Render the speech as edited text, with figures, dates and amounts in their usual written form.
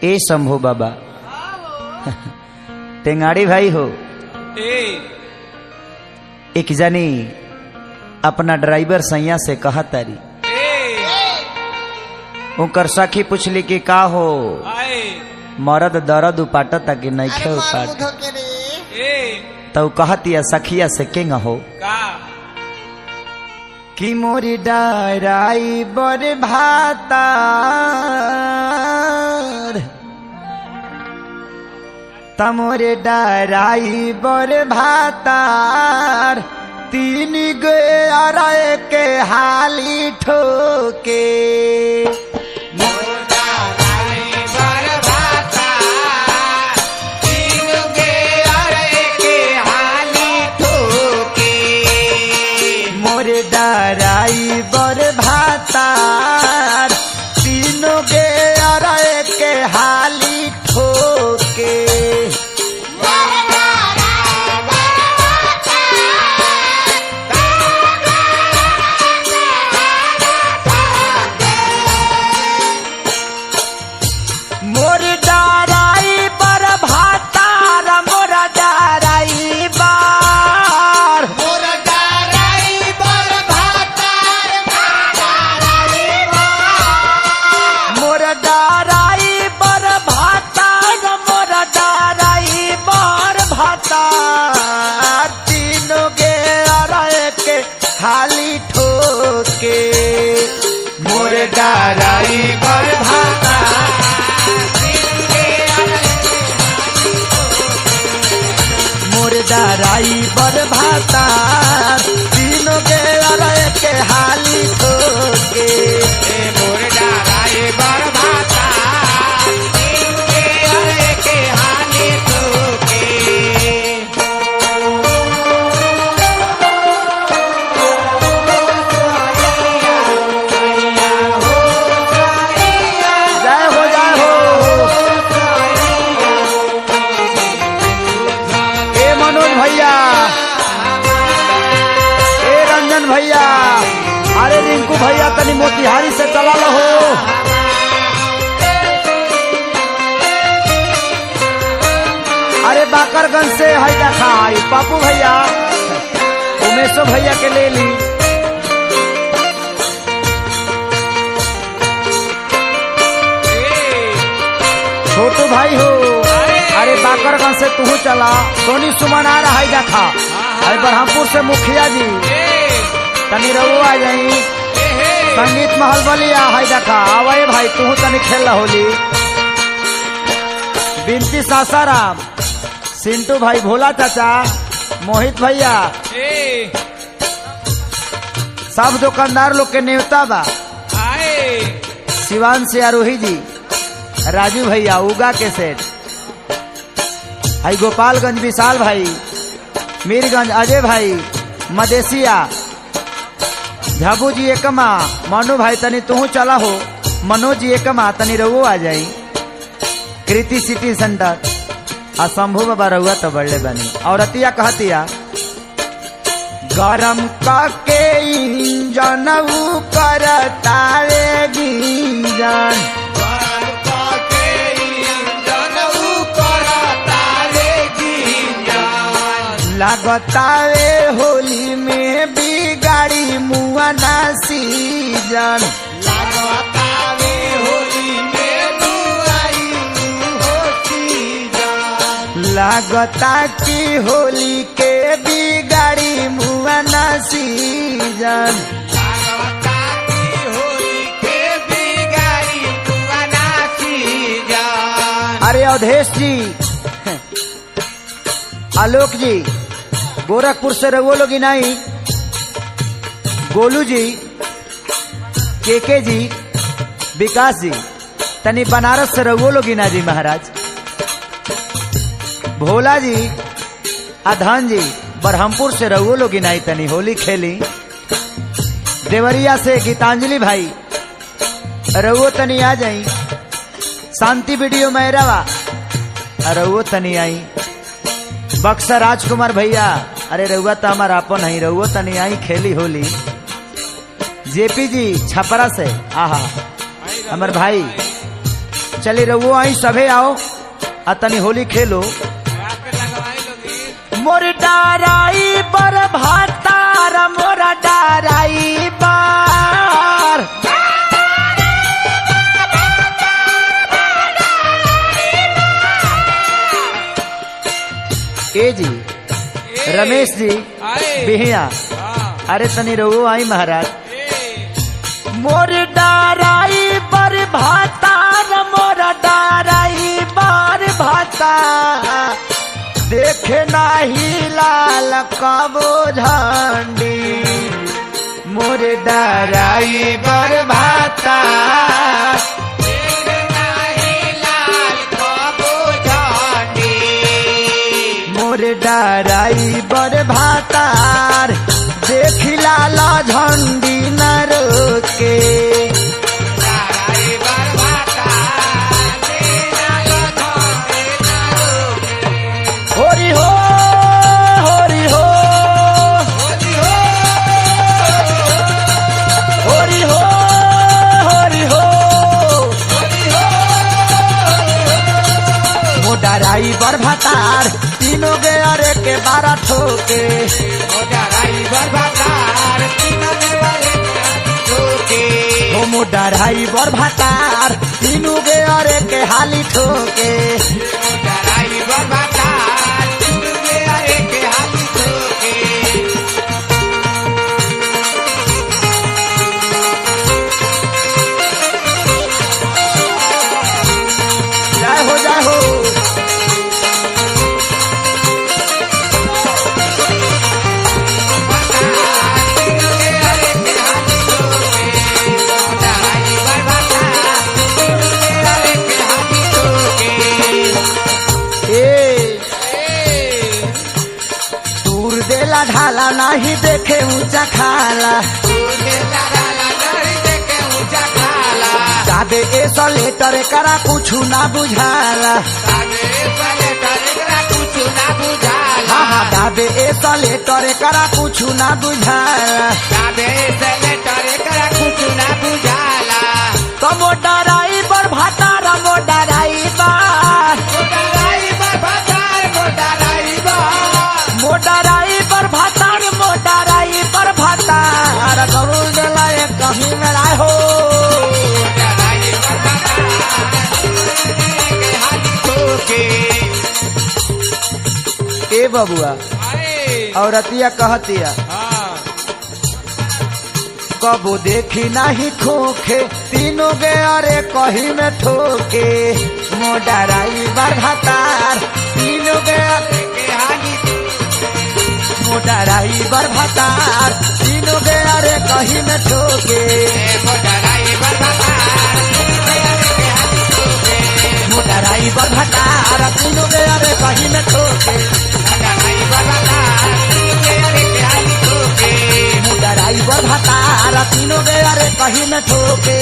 ए शंभू बाबा टेंगाड़ी भाई हो। ए एक जानी अपना ड्राइवर सैया से कहा तारी, ए उनकर सखी पूछली कि का हो आए मरद दर्द उपाटता कि नइखे अरे मार उपाट। मुधो के रे। ए तो कहतिया सखिया से केंग हो का कि मोरी डाराई बर भातार तमोरे डाराई बर भातार तीन गे अरे के हाली ठोके। मोरे डराई बर भातार तीनों गे अरे के हाली ठोके। मोर डराई बर भातार मोर डराई बार मोर डराई बर भातार मोर डराई बर भातार तीनों गे अरे के हाली ठोके। मोर डराई बर भातार मोर डराई बर भातार तीनों गे अरे के हाली ठोके। जय हो जय हो। ए मनोज भैया, ए रंजन भैया, अरे रिंकू भैया तनी मोतिहारी से चला लहो। अरे बाकरगंज से है देखा है पापू भैया, उमेशो भैया के ले ली। ए छोटू भाई हो, अरे बाकरगंज से तू चला। सोनी सुमन आ रहा है देखा, अरे ब्रह्मपुर से मुखिया जी ए तनी रहो आ जाई। ए हे संगीत महल बलिया है देखा, आवे भाई तू तनी खेल होली। बिनती सासाराम, सिंटू भाई, भोला चाचा, मोहित भैया, ए सब दुकानदार लोग के न्योता बा। आए शिवान से आरोही जी, राजू भैया, उगा के सेठ भाई, गोपालगंज विशाल भाई, मीरगंज अजय भाई, मदेशिया झाबू जी एकमा, मनु भाई तनी तू चला हो, मनोज जी एकमा तनी रहुओ आ जाई। कृति सिटी सेंटर आ शंभू बाबा रहुआ तो बड़े बनी। और अतिया कहतिया गरम कके इंजन ऊ करतावे गिंजन। लगतावे होली में बिगाड़ी मुआ ना सीजन। लगता की होली के बिगाड़ी मुआ ना सीजन। अरे अवधेश जी, आलोक जी, गोरखपुर से रघुओ लोग नहीं, गोलू जी, केके जी, विकास जी, तनी बनारस से रघुओ लोग ना जी महाराज, भोला जी, अधान जी, बरहमपुर से रघुओ लोग नहीं तनी होली खेली। देवरिया से गीतांजलि भाई रघुओ तनी आ जाई। शांति वीडियो मैरवा रघुओ तनी आई। बक्सर राजकुमार भैया, अरे रउआ तो हमार आपन है, रउआ तनी आई खेली होली। जेपी जी छपरा से, आहा हमर भाई चले रहो आई सभे आओ आ तनी होली खेलो। आके लगवाई लोगी। मोर डाराई बर भातार मोरा डाराई बार। ए जी ए, रमेश जी आए। बिहिया हाँ। अरे तनी रहो आई महाराज। ए, मोर डाराई बर भातार मोरा डाराई बर भातार देखे नाही लाल कबो झंडी मोर डाराई बर भातार मोर डाराई बर भातार देखी लाल झंडी न रोके। होरी हो होरी हो होरी हो होरी हो मोडराई बर भातार तीनों गे अरे के बारह ठोके। ओ मोडराई बर भातार तीनों गे अरे के हाली ठोके। जय हो जय हो। ए ए, दूर देला ढाला नाही देखे ऊंचा खाला जादे ए सलेटर करा कुछ ना बुझाला। हाँ हाँ दादे ए सलेटर करा कुछ ना बुझाला। तो मोडराई बर भातार मोडराई बार मोडराई बर भातार मोडराई बर भातार करू देला एक कहीं मेरा हो। ए बबुआ आए। औरतिया कहतिया हाँ। कबो देखी नाही खोखे तीनों गे अरे कही में ठोके। मोडराई बर भातार तीनों गे अरे मोडराई बर भातार तीनों गे अरे कही में ठोके। मोडराई बर भातार तीनों गे अरे कही में ठोके। मोडराई बर भातार तीनों गे अरे कही में ठोके।